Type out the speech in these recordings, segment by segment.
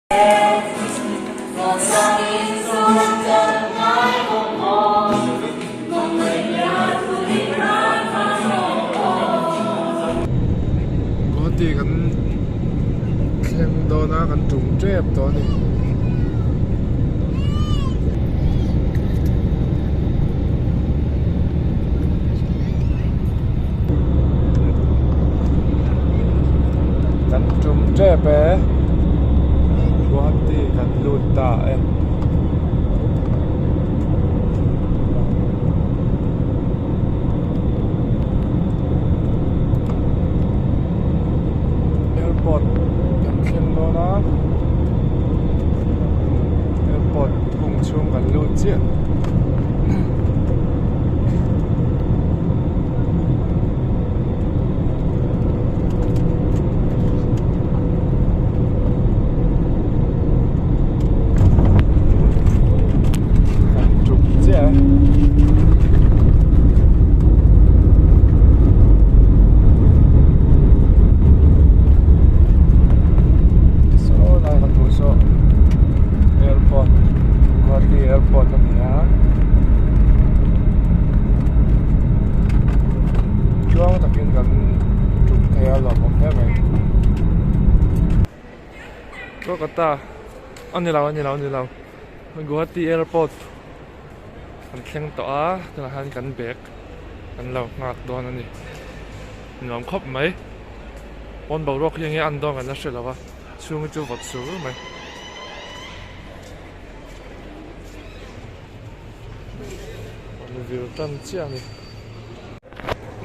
Guwahati kan thleng dawn a kan tum tep tawh a ni. Kan tum tep e Guwahati kan lut ta e. Airport kan thleng dawn a airport hung chhung kan lut chiah. Kan tuk chiah e. Saw lai kan hmuh saw airport Guwahati airport a ni a. Tluang takin kan tuk thei a lawmawm hle mai. Kolkata a ni lo a ni lo a ni lo Guwahati airport kan thleng tawh a tunah hian kan bag kan lo nghak dawn a ni nuam khawp mai pawn boruak hi enge an dawn kan la hre lo a chhung hi chu vawt sur mai. Vir tan chiah a ni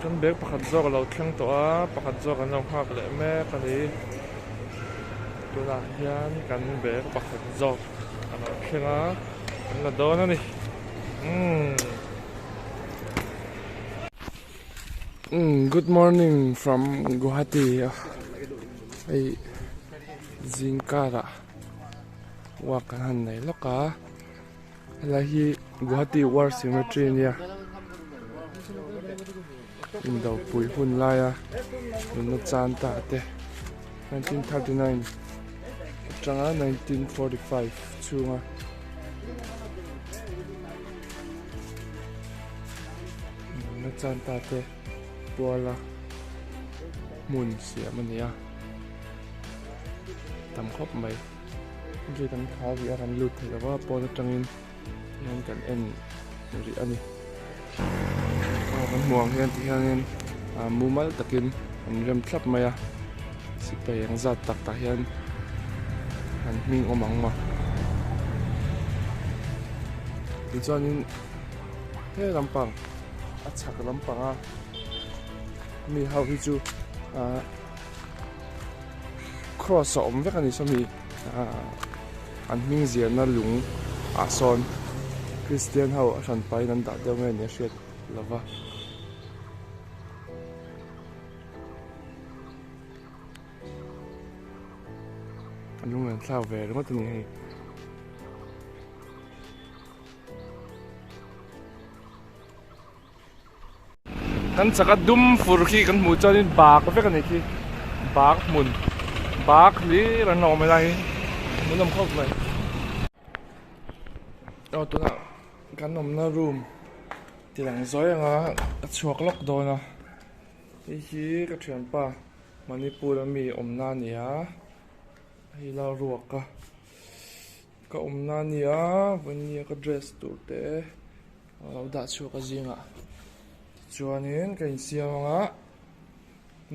kan bag pakhat zawk a lo thleng tawh a pakhat zawk an lo nghak leh mek a ni tunah hian kan bag pakhat zawk a lo thleng a kan la dawn a ni umm umm good morning from Guwahati hei zingkarah walk kan han nei lawk a. Helai hi Guwahati War Cemetery a nia indopui hun laia nunna chan ta te 1939 atanga 1945 chhunga nunna chan ta te puala hmun siam a ni a tam khawp mai. Gate an khar rih a kan lut thei lova pawn atangin hian kan en rih a ni aw kan hmuh ang hian ti hianin ah mumal takin an rem thlap mai a sipai eng zat tak tah hian an hming awm ang maw tichuanin he lampang a chhak lampanga mi ho hi chu ah. Cross a awm vek a ni sawmi an hming ziahna lung ah sawn Christian ho a hran pahin an dah deuh nge ni a hriat lova. A lung an thlak ve ringawt a ni hei. Kan chaka dum fur khi kan hmuh chuanin bak vek a ni khi bak hmun bak hlir an awm helai hi hmun awm khawp mai aw tunah kan awmna room ti lang zawi anga ka chhuak lawk dawn a hei hi ka thianpa Manipur a mi awmna a ni a hei la ruak a. Ka awmna a nia vawnia ka dress tur te a lo dah chhuak a zingah tichuanin ka insiam ang a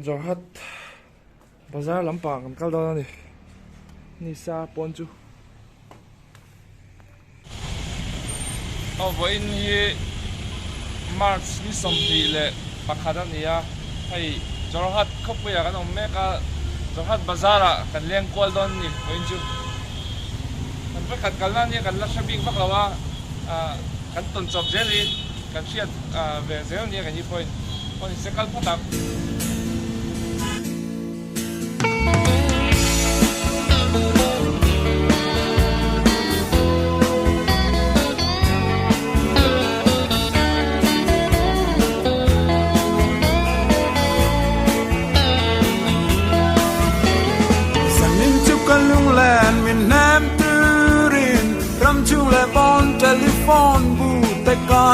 Jorhat bazar lampang kan kal dawn a ni nisa pawn chu. Aw vawiin hi March ni 21 a ni a hei Jorhat khawpuiah kan awm mek a Jorhat bazar ah kan leng kual dawn a ni vawiin chu kan vekhat kalna ania kan la hre bik vak lo a ah kan tawn chawp zel hi kan hriat ve zel ania kan hi pawhin pawh ni se kal phawt ang.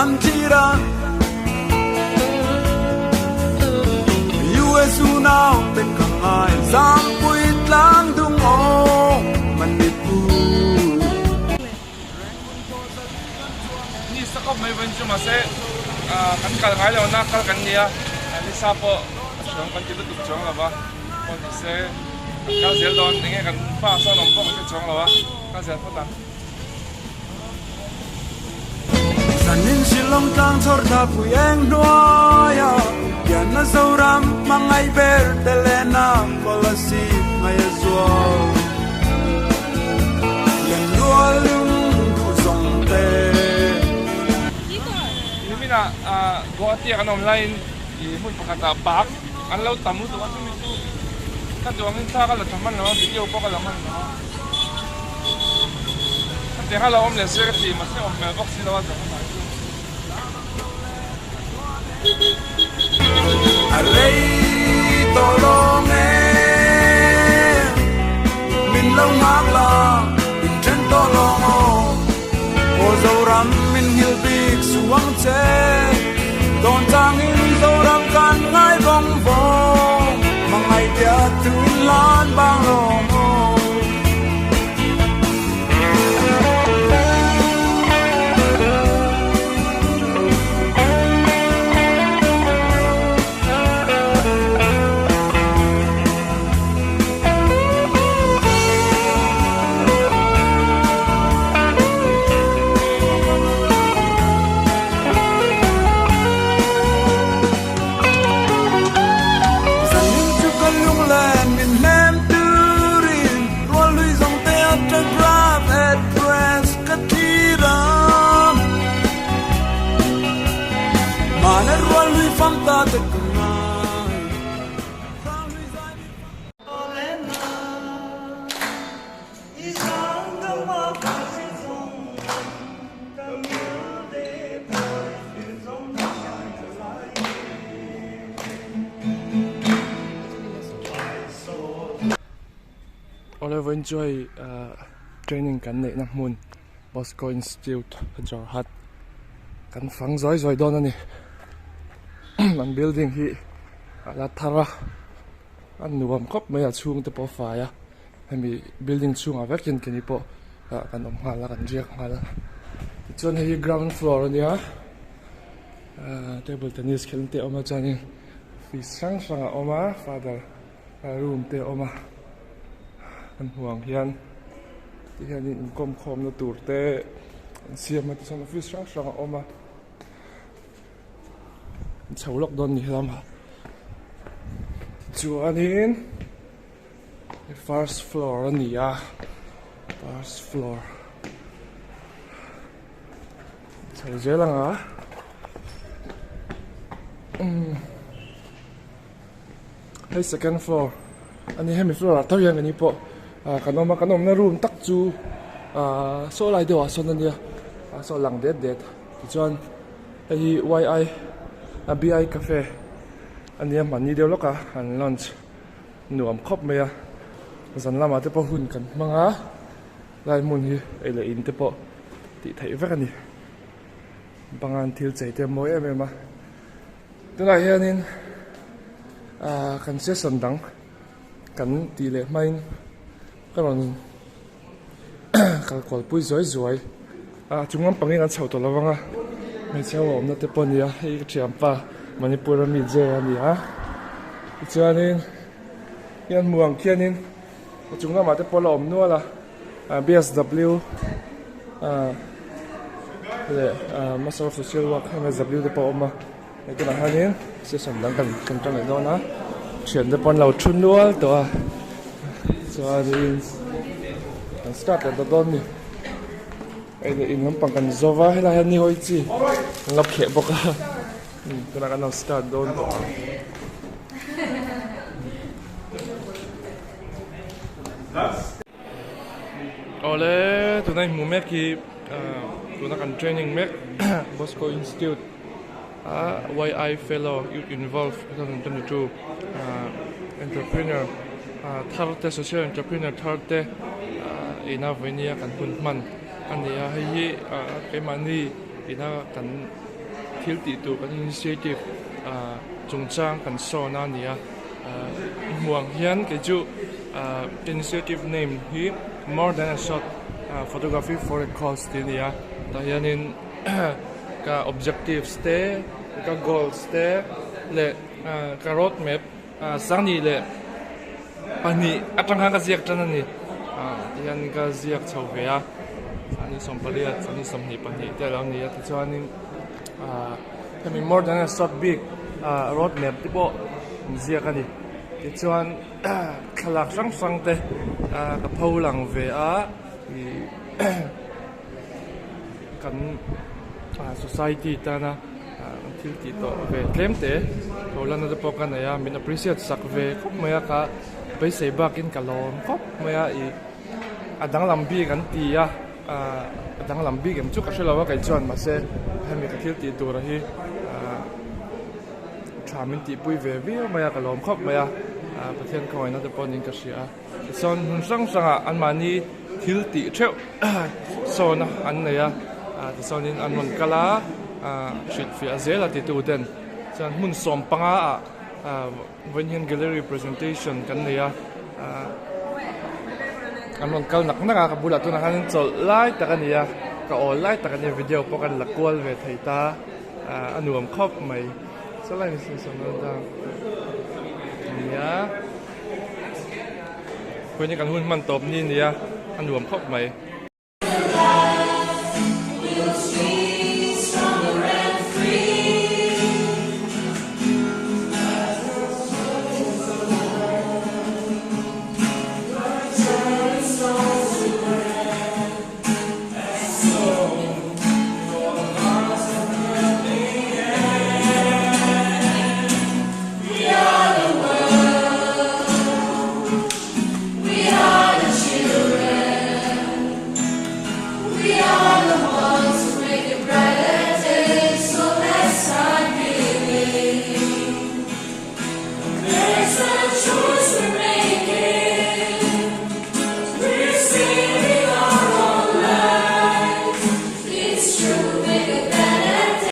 kan thlir a. US unau te ka ngai Zangpui tlang dung aw Manipur. Ni sa khawp mai vawiin chu mahse kan kal ngai lo na kal kan nia nisa pawh a hriam kan ti lutuk chuang lo va pawh ni se kan kal zel dawn enge kan pa sawn awm pawh kan hre chuang lo a kal zel phawt ang. Zanin Shillong tlang chhawr thla pui eng hnuaia Pianna Zoram hmangaih ber te lehna Kolasib ngai a zual Lenrual lung duh zawng te. Niminah Guwahati ah kan awm laiin ih hmun pakhatah bak an lo tam lutuk a chumi chu ka duh angin thla ka la tha hman lo a video pawh ka la hman lo a hetiang a lo awm leh se ka ti mahse awm hmel bawk si lo a zawng hunah chu. A rei tawh lawng e min lo nghak la in then tawh lawng aw aw Zoram min nghilh bik suh ang che dawn changin Zoram kan ngai vawng vawng hmangaih biak thu in lan bang lawng aw. Zanin chu ka lunglen min hnem turin rualhlui zawng te autograph address ka thlir a. Mahni rualhlui fam ta te ka ngai. Hranghlui zai mi fam. Awle vawiin chu hei training kan neihna hmun Bosco Institute Jorhat kan fang zawi zawi dawn a ni an building hi a la thar a a nuam khawp mai a chhung te pawh a fai a. Hemi building chhungah vek hian keini pawh ah kan awm nghal a kan riak nghal a tichuan hei hi ground floor a nia ah table tennis khelh te a awm a chuanin office hrang hrang a awm a father room te a awm a kan hmuh ang hian ti hianin inkawm khawmna tur te an siam a tichuan office hrang hrang a awm a chho lawk dawn ni helamah tichuanin. First floor a ni a first floor chho zel ang a umm hei second floor a ni hemi floor ah tho hian ka ni pawh ah kan awm a kan awmna room tak chu ah saw lai deuh ah sawn a nia ah saw lang det det tichuan hei hi y i a b i cafe a nia hmanni deuh lawk a an launch. Nuam khawp mai a, zan lamah te pawh hun kan hmang a, lai hmun hi ei leh in te pawh tih theih vek a ni. Bangan thil chei te a mawi em em a, tunah hianin ah kan session dang kan tih leh hmain ka rawn kal kual pui zuai zuai a, chung lampangin an chho tawh lo vang a, hmeichhe ho awmna te pawh a ni a, hei ka thianpa Manipur a mi Jay a ni a, tichuanin hian hmuh ang khianin a chung lamah te pawh a la awm nual a, B_S_W ah leh Master of Social Work M_S_W te pawh a awm a, hei tunah hianin session dang kan kan tan leh dawn a, thiante pawh an lo thu nual tawh a, chuanin kan start leh ta dawn a ni. Hei leh in lampang kan zo va helai hian ni hawi chi an lo kheh bawk a tunah kan lo start dawn tawh ang. Awle tuna i hmuh mek hi tuna kan training mek Bosco Institute a YI Fellow Youth Involve 2022 entrepreneur thar te social entrepreneur thar te ina vawinia kan hun hman a ni a hei hi keimahni ina kan. Thil tih tur kan initiative ah chungchang kan sawn a ni a ah hmuh ang hian kei chu ah initiative name hi more than a shot ah photography for a cause tih a ni a tah hianin ka objectives te ka goals te leh ah ka road map ah sangni leh pahnih atang khan ka ziak tan a ni ah tihian ka ziak chho ve a sangni sawmpariat sangni 22 te a lo ni a tichuanin ah hemi more than a shot bik ah road map te pawh an ziak a ni tichuan thlalak hrang hrang te ah ka pho lang ve a ih kan ah society tana ah thil tih tawh ve tlem te tho lana te pawh ka nei a min appreciate sak ve khawp mai a ka beisei bakin ka lawm khawp mai a ih a danglam bik an ti a ah a danglam bik em chu ka hrelo a kei chuan mahse hemi ka thil tih tur hi ah tha min tihpui ve viau mai a ka lawm khawp mai a ah Pathian khawngaihna te pawh niin ka hria a. Tichuan hmun hrang hrangah anmahni thil tih theuh sawn a an nei a ah tichuanin an rawn kal a ah hrilhfiah zel a titu ten chuan hmun sawm panga ah ah vawiin hian gallery presentation kan nei a ah an rawn kal nak nak a ka bulah tunah khan chawlh lai tak a ni a ka awl lai tak a nia video pawh kan la kual ve thei ta ah a nuam khawp mai sawlai nia. Khawiah kan hun hman tawp ni nia a nuam khawp mai.